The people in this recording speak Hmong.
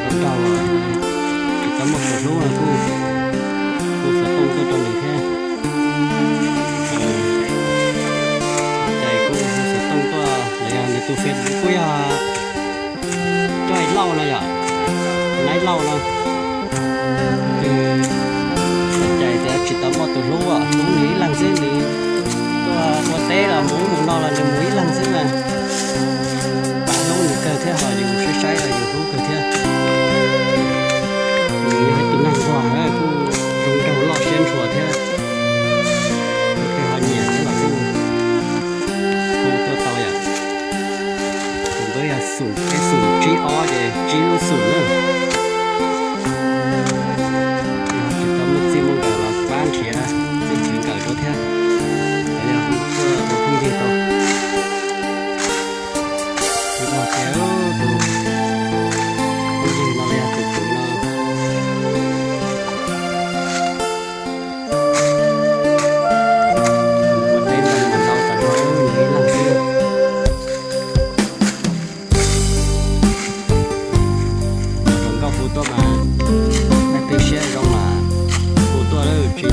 Tau, tsis tau muaj tus hlub no kuj hu xov tooj tuaj rau nws thiab. Cais kuj hu xov tooj tuaj los yog nws tus Facebook kuj yog Cais Lauj no yom, Naib Lauj no. Ces Cais tsis tau muaj tus hlub, hlub nws ib leeg xwb, nws tuaj ua teb los mus ub mus no los nws mus ib leeg xwb na. Pab hlub nws kawg thiab, ho yus saib saib los yus hlub kawg thiab. Nws yog ib tug neeg nquag kuj zoo nraug loj siab ntshua thiab. Tej ho nyiam thiab los kuj hu tuaj tau yom. Tus npawb yog xum peb xum tsib ob ces tsib lub xum na. Yog tsis tau muaj txij muaj nkawm los pab nrhiav txij nrhiav nkawm rau thiab. Ces yog hu tuaj ua phooj ywg tau. Tus no tias tus phooj ywg no yog tus kwv no. Ua teb ntawd mas tau tas zog nws ib leeg xwb. Hluas nkauj hu tuaj mas, nej peb siab zoo mas hu tuaj tsis